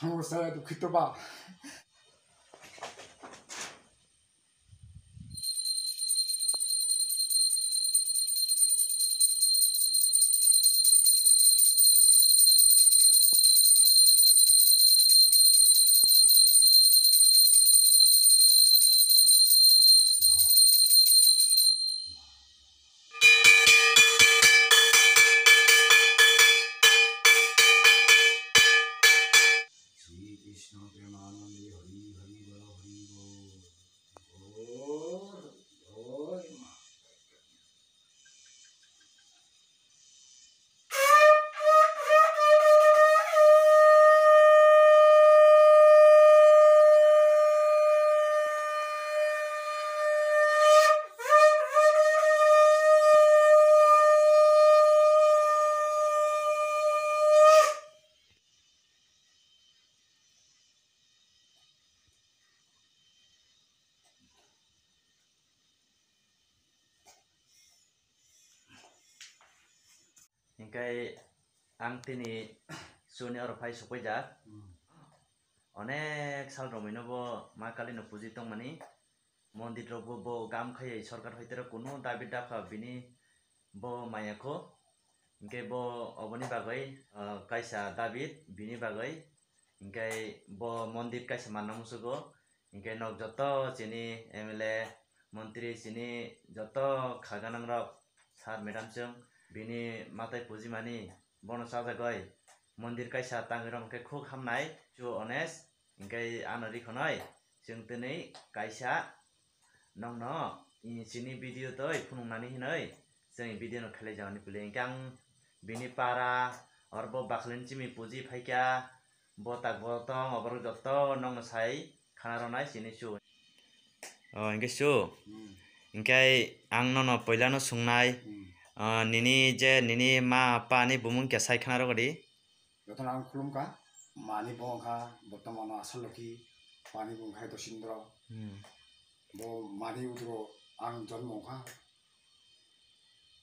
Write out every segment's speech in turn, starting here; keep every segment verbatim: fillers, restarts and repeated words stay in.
Ang saya dukhito ba. Sri Krishna Premanande Hari Hari Bol Hari Bol. Bol Bol Ma. Hingkai ang tini suni oro phai sokpaijak. Hmm. Onek sal romwino bo Ma Kali no puji tongmani. Mondir rok bo, bo gam khai sorkar hoitero kunu dabi dakha bini bo maya kho. Hingke bo oboni bagwi, ah, kaisa David bini bagwi. Hingke bo mondir kaisa manna musugo. Hingke nok joto chini M L A, montri chini joto khaganang rok, sir, madam chwng bini matai pujimani bono chajagwi mondir kaisa tangwi rok hingke khuk hamnai chu ones. Hingke ano rikhonoi chwng tini kaisa nongno, i, chini video toi phunuknani hinoi chwng video no khelai jani pili. Hingke ang bini para, oro bo bakhleni chimi puji phaikha, botak botong oborok joto nongno sai khana rwnai chini chu. O, hingke chu. Hmm. Hingke ang nono poilano sungnai, Hmm. o, nini je nini ma pa ni bumung khe sai khana rwdi. Jotono ang khulumkha, mani bo wngkha bortomano Asaloki, pani bo wngkha Dosindro. Hmm. Bo mani utro ang jonmo wngkha,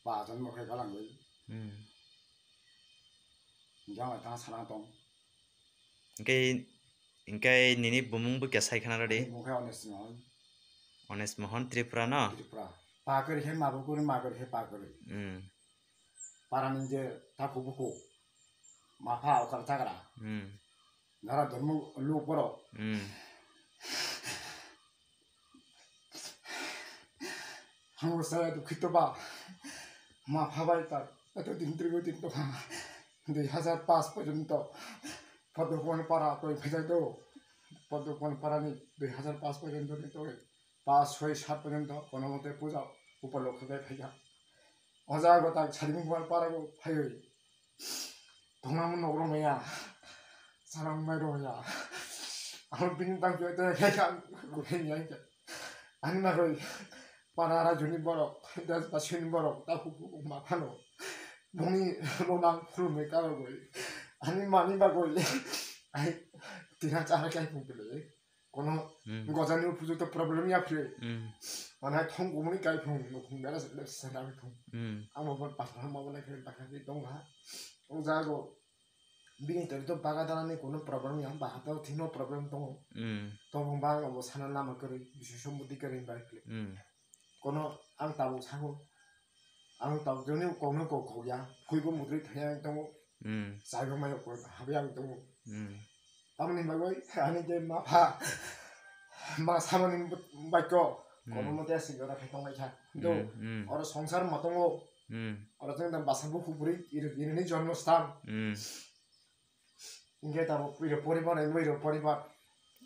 ba jonmo khe galangwi. Hmm. Hingke ang tang sana tong. Hingke, hingke nini bumung bo khe sai khana rwdi? Bumung khe Ones Mohon. Ones Mohon Tripura no? Tripura. Pakari khe mabo kuri, magari khe pakari. Hmm. Parani je taku buku, mapha okar chagra. Hmm. Dara dhormo luk borok. Hmm. Hango saya dukhito ba. Mapha bai ta. Eto din trigo din to. Dui hazar pas porjonto. Padma Kumar para toi phajai do. Padma Kumar para ni dui hazar pas porjonto ni toi. Pas, soi, sat porjonto kono mote puja upalokhe khe phaikha. O jaga tak Sadibung Kumar para bo phaiwi. Tongna mo nogro maya. Sana mai ro ya. Amo bini tang joi te khe kan ko khe ya ke. Ani na roi. Para ra juni borok, das basini borok, ta ku ku ma phano. Boni ronang khulumwi ka rogoi. Ani mani bagoi. Ai, tira chara kai phung pele. Kono Hmm. gojani upujukto problem ya phre. Hmm. Mane thong kumuni kai phung, nukhung bera se, se na phung. Hmm. Amo bon pasal ma bon kai phre bakha ki tong ha. O jago bini tori to baga dana ni kono problem ya, baha to thino problem tongo. Hmm. To bang bang abo sana lama kari, bisu sombuti kari bai phre. Hmm. Kono ang tabuk sango. Ang tabuk joni kokno kok kok ya, phuibo mudri thaya ang tongo. Hmm. Chaibo mayo kok habya ang tongo. Hmm. Tamoni bagwi ani je ma pha ma samani baikho Hmm. kono mote asi ora khai tonglaikha. Do Hmm, hmm. oro songsar ma tongo. Hmm. Oro jeng da basa bukhuk bwrwi iri, irini jonmo sthan. Hmm. Hingke tabuk iri poribar, iri poribar.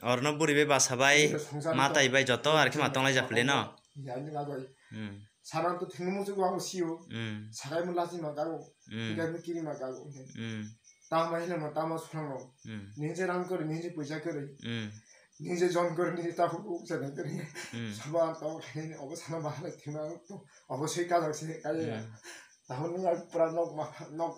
Orno buri bai basa bai, Iri songsar ma to- tai bai joto ar khe ma tonglai japhile no? Ya, ini bagwi. Hmm. Sana to thengno muchuk ang sio. Hmm. Sakai mo lachi ma gago. Hmm. Tiga mo kiri ma gago. Hmm. Tama hile ma tama sulang no. Hmm. Nije rang kori, nije puja kori. Hmm. Nije jon kori, nije ta hu hu sa kori. Hmm. Saba to hene obo sana bahale thengna to obo sei kajak se kaya. Hmm. Tahun ni pura nok ma nok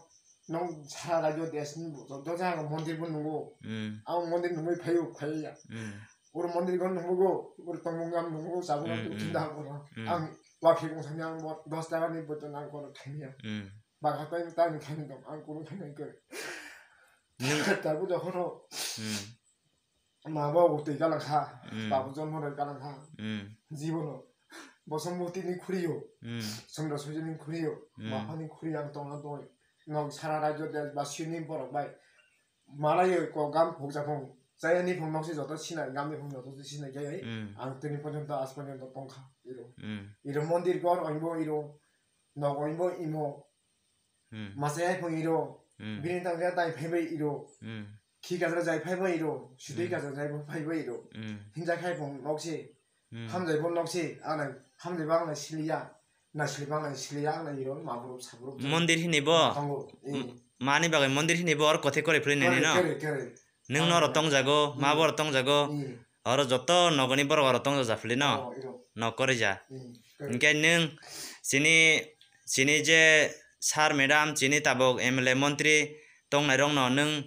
Nong sara rajyo desh ni joto jaga mondir bo nungo. Hmm. Ang mondir nungwi phaio, phaiya. Hmm. Oro mondir gon nungo, oro tongmung gam nungo, sabung gam Hmm, hmm. Thinda oro. Hmm. Ang wakhi kong sani ang bo dos taka ni boto nang kono thaniya. Hmm. Baka tai tai ni thani dong, ang kono thani kore. Nwng Tabuk jokhon rok Hmm. Ma ba utwi galang kha, Hmm. Babu jonmo rok galang kha. Hmm. Jibono. Bosong murti ni khuriyo. Hmm. Somra suji ni khuriyo. Hmm. Mapha ni khuriyo ang tongna doi. Nok sara rajyo de ba sini borok bai. Malai ko gam phuk japong. Chaya ni phung nok si joto sinai, gam ni phung joto sinai jai. Hmm. Ang tini porjonto, as porjonto tongkha. Iro. Hmm. Iro mondir gor oinbo iro. Nok oinbo imo. Hmm. Masai hai phung iro. Hmm. Bini tang khe tai phaibai iro. Hmm. Khi gajra jai phaibai iro. Sudui Hmm. gajra jai phaibai iro. Hmm. Hinja khai phung nok si. Hmm. Hamjai bo nok si. Ang hamjai ba ang siliya. Na sili ba ang siliya. Ang iro ma buru sa buru. Mondir hini bo? Tongo. Hmm. Mani bagwi mondir hini bo or kothe kore philini no? Kore, kore. Nwng noro tongjago, ma boro tongjago. Hmm. Oro joto nogoni borok oro tongjaja phili no? Oh, iro. Nok korija. Hmm. Hinkhe nwng chini, chini je sir madam, chini tabuk M L A montri tongnairokno nwng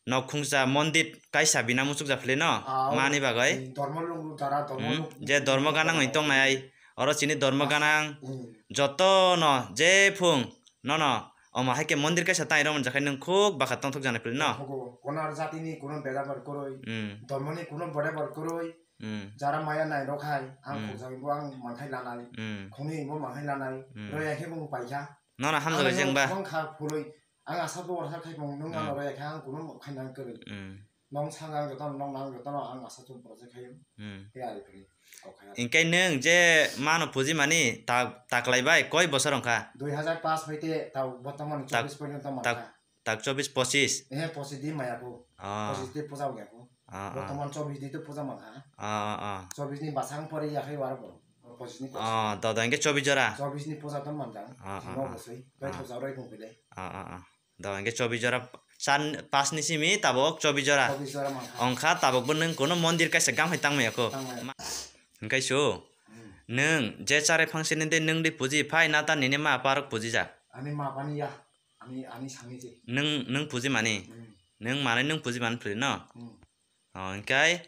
nok khungsa mondir kaisa bina muchukja phili no? Ah, mani bagwi. Hmm, dormo lung jara, dormo Hmm. lung. Je dormo ganang ni tongnai, oro chini dormo ganang Hmm. joto no je phung nono omo hai khe mondir kaisa tang rw manjakhe nwng khuk bakha tongthok jani phili no? Kono jatini kono beda bar kwrwi, Hmm. Dormoni kono beda bar kwrwi, Hmm. Jara maya nai rok hai, ang Hmm. khokjagwi bo ang manthai lanai, Hmm. khwnwi bo manthai lanai, Hmm. Roya khe bo paikha. Nono hamjagwi jeng ba? Ang kha phulwi, ang asa bo orsa khai phung, nwng Hmm. ano roya khe ang kono khaina kwrwi. Hmm. Nong sangang jotono, nong nang jotono ang asa chum project khayo. Hmm. Tei ari phiri kok khayo. Hinkhe nwng je mano puji mani ta-, taklai bai koi bosor wngkha? Dui hajar paanch hoite ta bortoman Tak, chobbish porjonto tak, mankha. Tak chobbish pochish? Eh, pochish di maya ko. Ah. Pochish di puja wngya ko. Ah, ah. Bortoman chobbish di to puja mankha. Ah, ah, ah. Chobbish ni basang pori yakhai waro borok. Pochish ni pochish. Ah, dodo hinkhe chobbish jora? Chobbish ni puja to manjang. Ah, ah, Thimo ah. Bosoi. Bai Ah. Thoja roi phung pile. Ah, ah, ah. Do hinkhe chobbish jora, chan, paanch ni simi tabuk chobbish jora. Chobbish jora mankha. Wngkha tabukbo nwng kono mondir kaisa gam hai tangmaya ko. Tangmaya. Ma-, hinkhe su, Hmm. Nwng je charai phangsini de nwng de puji phai na ta nini ma apa rok puji jak? Ani ma apani ya, ani, ani sani je. Nwng, nwng puji mani? Hmm. Nwng manwi nwng puji mani phri no? Hmm. Oh, hinkhe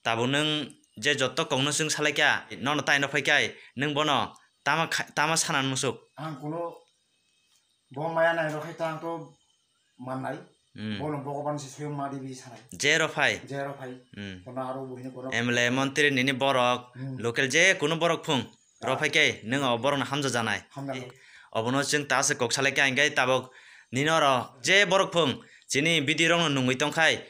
tabuk nwng je joto kokno chwng salaikha, nono taino phaikha, nwng bono tama kha-, tama sanani musuk? Ang kuno bo maya nai rok hai ta ang to mannai. Hmm. Bono Bhogoban se swiyang ma debi sanai. Je rok phai? Je rok phai. Hmm. Kono aro buhini kono M L A, montri nini borok, Hmm. local je kuno borok phung. Rw phai khe nwng o borokno hamjajanai. Hamjakgo. Obono chwng ta se kok salai kha, hinkhe tabuk nini oro je borok phung chini video rokno nungwi tongkhai,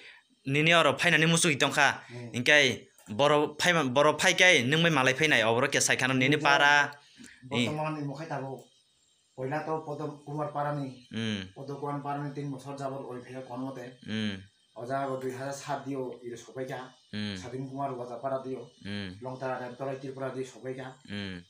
nini oro phainani muchugwi tongkha, Hmm. hinkhe borok phai, borok phai khe nwng bai malai phainai, oborok khe sai khano nini Nini para. Bortoman ni mukhai tabuk. Poila to Podom Kumar Parani. Hmm. Podom Kumar Parani tin bosor jabor oi phaiya kono mote. Hmm. O jaga bo dui hajar sat dio iro sopaikha. Hmm. Sadin Kumar Wajapara dio. Hmm. Longtara Remtolai Tripura dio sopaikha. Hmm.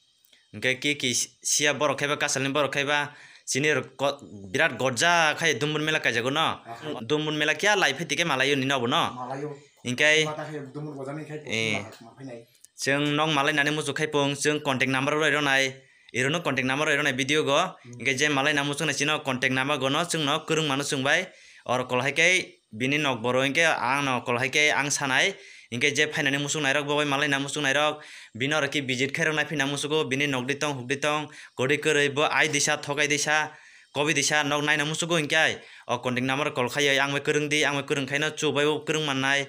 Hinkhe ki ki si-, siya borok khaiba, kasalni borok khaiba, chini rok ko-, birat gorja khai Dumbur mela kaijago no. Akhai. Dumbur mela kiya lai phai tike malaio nini obo no. Malaio. Hinkhe Mata khai Dumbur bojani khai Eh. ma phainai. Chwng nok malainani muchuk khai pung, chwng contact number rwi rwnai, irono contact number rwi rwnai video go. Hmm. Hinkhe je malaina muchuknai chino contact number gono chwngno kwrwng mano chwng bai. Oro kol hai khe bini nok boro hinkhe ang no kol hai khe ang sanai. Hinkhe je phainani muchuknairok bo bai malaina muchuknairok bini oro khe visit khairok naiphina muchugo, bini nokdi tong hukdi tong, kwrwi kwrwi bo ai disa thokai disa, kobi disa nok naina muchugo hinkhe o contact number kol khaiwi ang bai kwrwng di, ang bai kwrwng khaino chubai bo kwrwng mannai.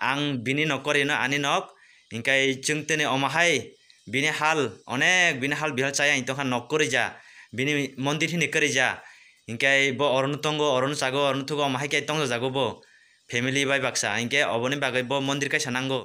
Ang bini nok kwrwino ani nok. Hinkhe chwng tini omo hai bini hal onek, bini hal bihal chaya wng tongkha, nok kwrwija, bini mondir hini kwrwija. Hinkhe bo orono tongo, orono chago, orono thugo, omo hai khe tongjajago bo family bai baksa. Hinkhe oboni bagwi bo mondir kaisa nango.